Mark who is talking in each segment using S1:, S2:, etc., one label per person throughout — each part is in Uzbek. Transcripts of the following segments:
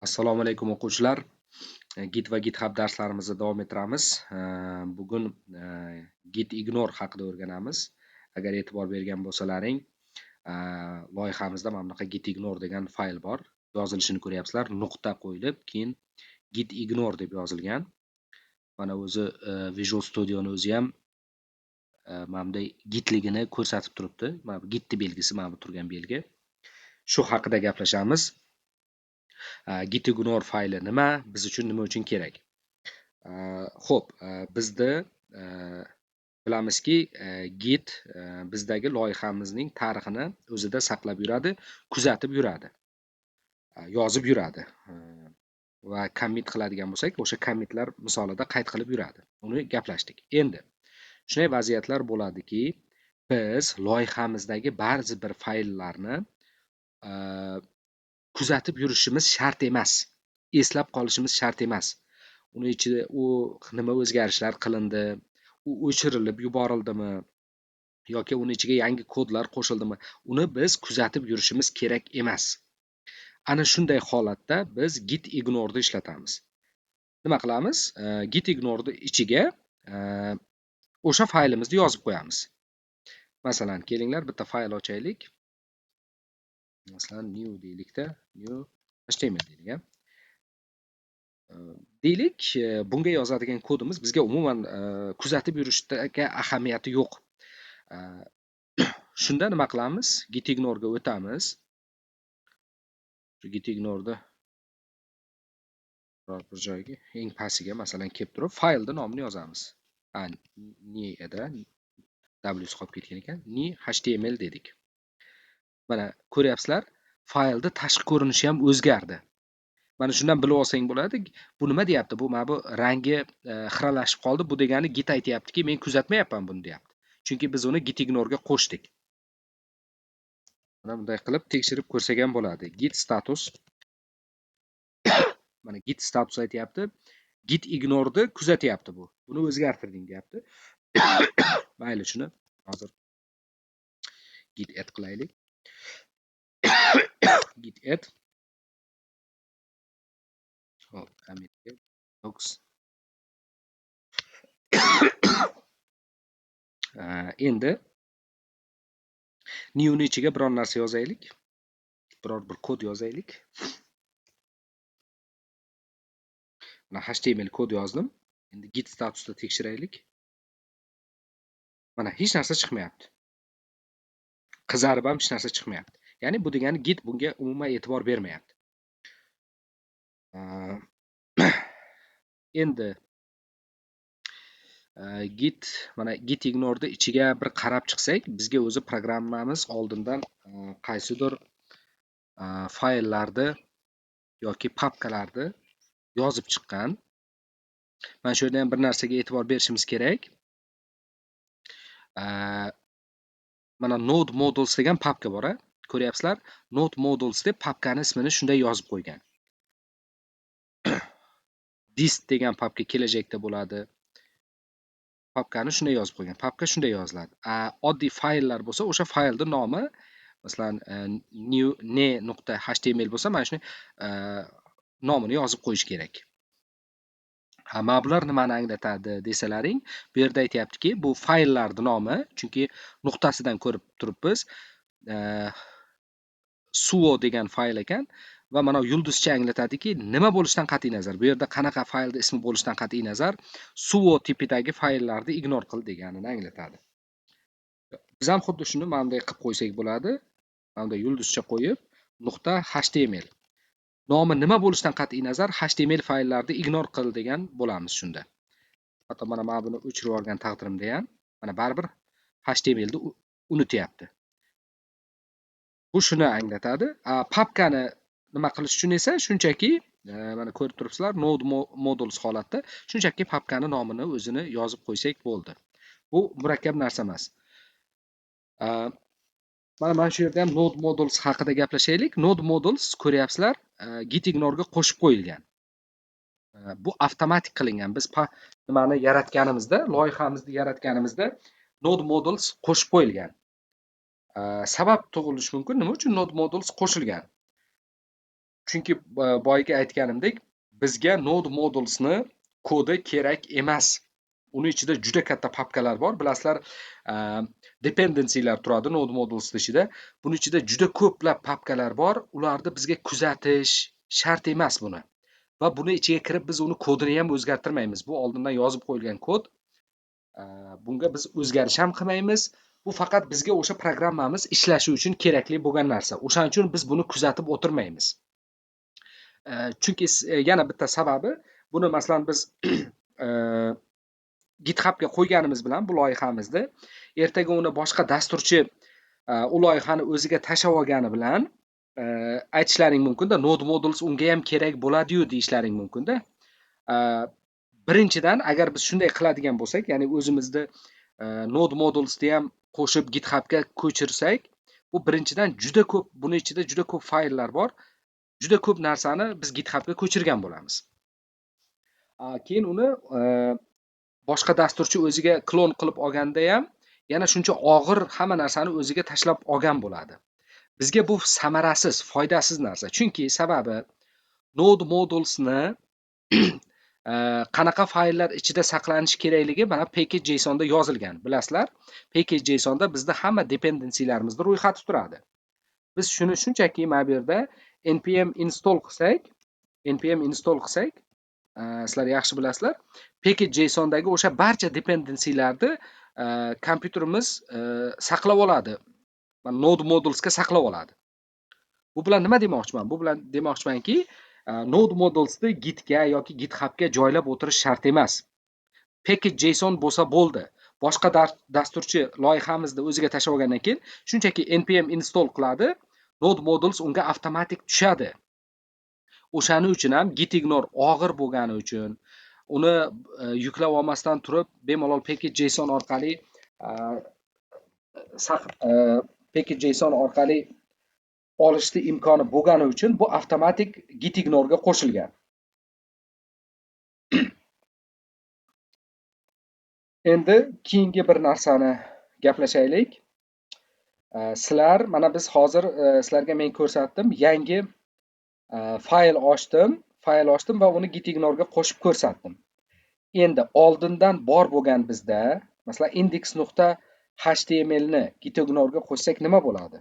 S1: Assalomu alaykum, o'quvchilar. Git va GitHub darslarimizni davom ettiramiz. Bugun Git ignore haqida o'rganamiz. Agar e'tibor bergan bo'lsalaring, loyihamizda mana bunaqa git ignore degan fayl bor. Yozilishini ko'ryapsizlar. Nuqta qo'yilib, keyin git ignore deb yozilgan. Mana o'zi Visual Studio'ni o'zi ham mana bunday gitligini ko'rsatib turibdi. Mana bu gitni belgisi, mana bu turgan belgi. Shu haqida gaplashamiz. Git ignore fayli nima, biz uchun nima uchun kerak? Xo'p, bizda bilamizki, Git bizdagi loyihamizning tarixini o'zida saqlab yuradi, kuzatib yuradi, yozib yuradi va commit qiladigan bo'lsak, o'sha commitlar misolida qayd qilib yuradi. Uni gaplashdik. Endi shunday vaziyatlar bo'ladiki, biz loyihamizdagi ba'zi bir fayllarni kuzatib yurishimiz shart emas, eslab qolishimiz shart emas. Uni ichida u nima o'zgarishlar qilindi, u o'chirilib yuborildimi yoki uni ichiga yangi kodlar qo'shildimi, uni biz kuzatib yurishimiz kerak emas. Ana shunday holatda biz git ignoreni ishlatamiz. Nima qilamiz? Git ignoreni ichiga o'sha faylimizni yozib qo'yamiz. Masalan, kelinglar, bitta fayl ochaylik. Masalan, new deylikda, new HTML deylik, a. Deylik, bunga yozadigan kodimiz bizga umuman kuzatib yurishga ahamiyati yo'q. Shunda nima qilamiz? Git ignorega o'tamiz. Shu git ignoreda biror bir joyga, eng pastiga, masalan, kelib turib, faylni nomini yozamiz. A, ne edi? W qolib ketgan ekan. New HTML dedik. Mana ko'ryapsizlar, faylni tashqi ko'rinishi ham o'zgardi. Mana shundan bilib olsang bo'ladi. Bu nima deyapti? Bu mana bu rangi xiralashib qoldi. Bu degani Git aytyaptiki, men kuzatmayapman buni deyapti. Chunki biz uni git ignorega qo'shdik. Mana bunday qilib tekshirib ko'rsak ham bo'ladi. Git status. Mana git status aytyapti. Git ignoreni kuzatyapti bu. Buni o'zgartirding deyapti. Mayli, shuni hozir git add qilaylik. Git add. Hop, commit docs. Endi newni ichiga biror narsa yozaylik. Biror bir kod yozaylik. Mana HTML kod yozdim. Endi git statusda tekshiraylik. Mana hech narsa chiqmayapti. Qizarib ham hech narsa chiqmayapti. Ya'ni bu degani Git bunga umuman e'tibor bermayapti. Endi git, mana git ignoreni ichiga bir qarab chiqsak, bizga o'zi programmamiz oldindan qaysidir fayllarni yoki papkalarni yozib chiqqan. Mana shu yerda ham bir narsaga e'tibor berishimiz kerak. Mana node modules degan papka bor, a? Ko'ryapsizlar? Node modules deb papkani ismini shunday yozib qo'ygan. Dist degan papka kelajakda bo'ladi. Papkani shunday yozib qo'ygan. Papka shunday yoziladi. Oddiy fayllar bo'lsa, o'sha faylning nomi, masalan, new ne nuqta html bo'lsa, mana shuni nomini yozib qo'yish kerak. Ha, mana bular nimani anglatadi desalaring, bu yerda aytyaptiki, bu fayllarning nomi, chunki nuqtasidan ko'rib turibmiz. Suo degan fayl ekan va mana yulduzcha anglatadiki, nima bo'lishidan qat'iy nazar, bu yerda qanaqa faylning ismi bo'lishidan qat'iy nazar, suo tipidagi fayllarni ignor qil deganini anglatadi. Biz ham xuddi shuni mana bunday qilib qo'ysak bo'ladi. Mana bunday yulduzcha qo'yib, nuqta html. Nomi nima bo'lishidan qat'iy nazar HTML fayllarni ignor qil degan bo'lamiz shunda. Hatto mana buni o'chirib yuborgan taqdirimda ham mana baribir HTMLni unutyapti. Bu shuni anglatadi. Papkani nima qilish uchun esa shunchaki mana ko'rib turibsizlar, node modules holatda shunchaki papkani nomini o'zini yozib qo'ysak bo'ldi. Bu murakkab narsa emas. Mana shu yerda ham node modules haqida gaplashaylik. Node modules ko'ryapsizlar, git ignorega qo'shib qo'yilgan. Bu avtomatik qilingan. Biz nimani yaratganimizda, loyihamizni yaratganimizda node modules qo'shib qo'yilgan. Sabab tug'ilishi mumkin, nima uchun node modules qo'shilgan? Chunki boyagi aytganimdek, bizga node modulesni kodi kerak emas. Uni ichida juda katta papkalar bor. Bilasizlar, dependencylar turadi node modules ichida. Buni ichida juda ko'plab papkalar bor. Ularni bizga kuzatish shart emas buni. Va buni ichiga kirib biz uni kodini ham o'zgartirmaymiz. Bu oldindan yozib qo'yilgan kod. Bunga biz o'zgarish ham qilmaymiz. Bu faqat bizga o'sha programmamiz ishlashi uchun kerakli bo'lgan narsa. O'shaning uchun biz buni kuzatib o'tirmaymiz. Chunki yana bitta sababi, buni masalan biz GitHubga qo'yganimiz bilan bu loyihamizni ertaga uni boshqa dasturchi u loyihani o'ziga tashlab olgani bilan aytishlaring mumkinda, node modules unga ham kerak bo'ladi-yu deyishlaring mumkinda. Birinchidan, agar biz shunday qiladigan bo'lsak, ya'ni o'zimizni node modulesni ham qo'shib GitHubga ko'chirsak, bu birinchidan juda ko'p, buni ichida juda ko'p fayllar bor. Juda ko'p narsani biz GitHubga ko'chirgan bo'lamiz. Keyin uni boshqa dasturchi o'ziga klon qilib olganda ham yana shuncha og'ir hamma narsani o'ziga tashlab olgan bo'ladi. Bizga bu samarasiz, foydasiz narsa. Chunki sababi node modulesni qanaqa fayllar ichida saqlanishi kerakligi mana package.jsonda yozilgan. Bilasizlar, package.jsonda bizda hamma dependencylarimizni ro'yxati turadi. Biz shuni shunchaki mana bu yerda npm install qilsak, npm install qilsak, sizlar yaxshi bilasizlar, package.jsondagi o'sha barcha dependencylarni kompyuterimiz saqlab oladi. Mana node modulesga saqlab oladi. Bu bilan nima demoqchiman? Bu bilan demoqchimanki, node modulesni Gitga yoki GitHubga joylab o'tirish shart emas. Package.json bo'lsa bo'ldi. Boshqa dasturchi loyihamizni o'ziga tashlab olgandan keyin shunchaki npm install qiladi, node modules unga avtomatik tushadi. O'shaning uchun ham gitignore og'ir bo'lgani uchun uni yuklab olmasdan turib bemalol package.json orqali package.json orqali olishni imkoni bo'lgani uchun bu avtomatik gitignorega qo'shilgan. Endi keyingi bir narsani gaplashaylik. Sizlar mana biz hozir sizlarga men ko'rsatdim, yangi fayl ochdim, va uni gitignorega qo'shib ko'rsatdim. Endi oldindan bor bo'lgan bizda, masalan, index.html ni gitignorega qo'shsak nima bo'ladi?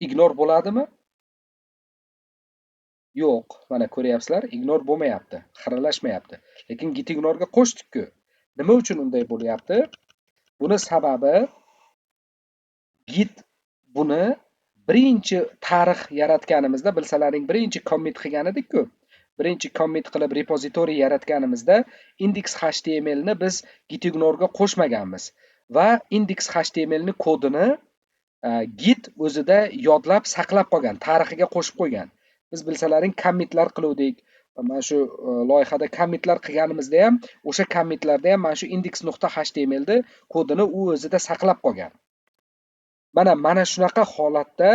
S1: Ignore bo'ladimi? Yo'q, mana ko'ryapsizlar, ignore bo'lmayapti, xiralashmayapti. Lekin gitignorega qo'shdik-ku. Nima uchun unday bo'lyapti? Buni sababi Git buni birinchi tarix yaratganimizda, bilsalaring birinchi commit qilgan edik-ku. Birinchi commit qilib repozitoriy yaratganimizda index.html ni biz gitignorega qo'shmaganmiz va index.html ni kodini Git o'zida yodlab saqlab qolgan, tarixiga qo'shib qo'ygan. Biz bilsalaring commitlar qiluvdik. Mana shu loyihada commitlar qilganimizda ham o'sha commitlarda ham mana shu index.html ni kodini u o'zida saqlab qolgan. Mana shunaqa holatda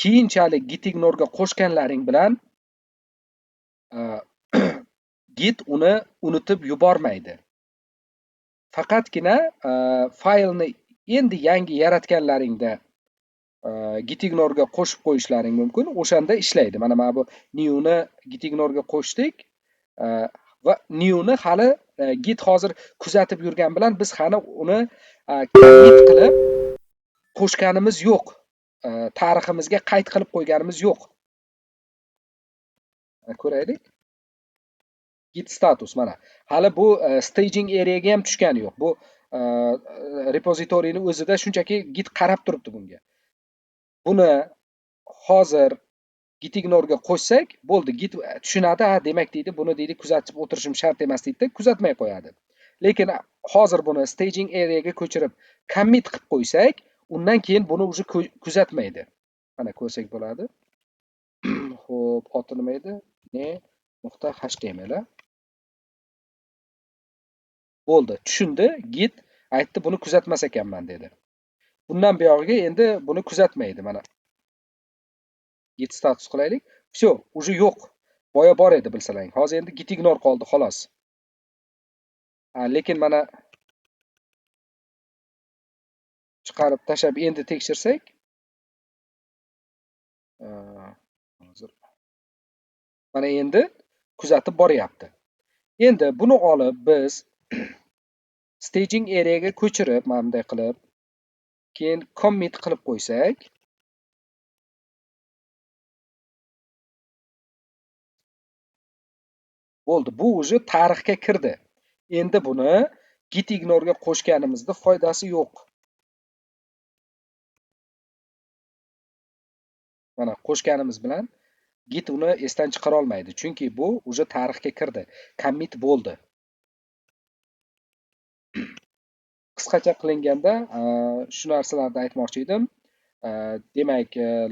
S1: keyinchalik gitignorega qo'shganlaring bilan Git uni unutib yubormaydi. Faqatgina faylni endi yangi yaratganlaringda gitignorega qo'shib qo'yishlaring mumkin. O'shanda ishlaydi. Mana bu newni gitignorega qo'shdik va newni hali Git hozir kuzatib yurgan bilan biz hali uni commit qilib qo'shganimiz yo'q. Tariximizga qayd qilib qo'yganimiz yo'q. Ko'raylik. Git status mana. Hali bu staging areaga ham tushgani yo'q. Bu repozitoriyni o'zida shunchaki Git qarab turibdi bunga. Buni hozir gitignorega qo'shsak, bo'ldi, Git tushunadi, ha, demak deydi, buni deydi kuzatib o'tirishim shart emas deydi, kuzatmay qo'yadi. Lekin hozir buni staging areaga ko'chirib commit qilib qo'ysak, undan keyin buni уже kuzatmaydi. Mana ko'rsak bo'ladi. Xo'p, oti nima edi? Ne.html. Bo'ldi, tushundi. Git aytdi, buni kuzatmas ekanman dedi. Bundan buyog'iga endi buni kuzatmaydi mana. Git status qilaylik. Всё, уже yo'q. Boya bor edi bilsalaring. Hozir endi gitignore qoldi xolos. Lekin mana Chiqarib tashlab endi tekshirsak, hozir mana endi kuzatib boryapti. Endi buni olib biz staging areaga ko'chirib, mana bunday qilib, keyin commit qilib qo'ysak, bo'ldi. Bu уже tarixga kirdi. Endi buni git ignore'ga qo'shganimizda foydasi yo'q. Mana qo'shganimiz bilan git uni esdan chiqara olmaydi, chunki bu уже tarixga kirdi, commit bo'ldi. Qisqacha qilinganda, shu narsalarni aytmoqchi edim. Demak,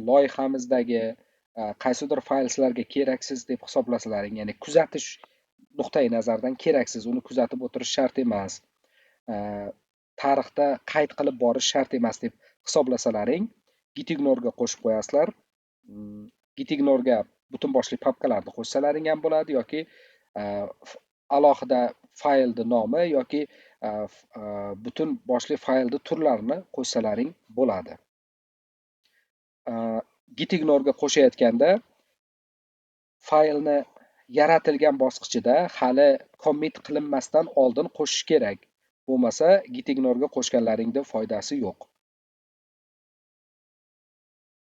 S1: loyihamizdagi qaysidir fayl sizlarga keraksiz deb hisoblasalaring, ya'ni kuzatish nuqtai nazaridan keraksiz, uni kuzatib o'tirish shart emas, tarixda qayd qilib borish shart emas deb hisoblasalaring, git ignore'ga qo'shib qo'yasizlar. Git ignore'ga butun boshli papkalarni qo'shsalaring ham bo'ladi yoki alohida faylni nomi yoki butun boshli faylni turlarini qo'shsalaring bo'ladi. Git ignore'ga qo'shayotganda faylni yaratilgan bosqichida hali commit qilinmasdan oldin qo'shish kerak. Bo'lmasa git ignore'ga qo'shganlaringda foydasi yo'q.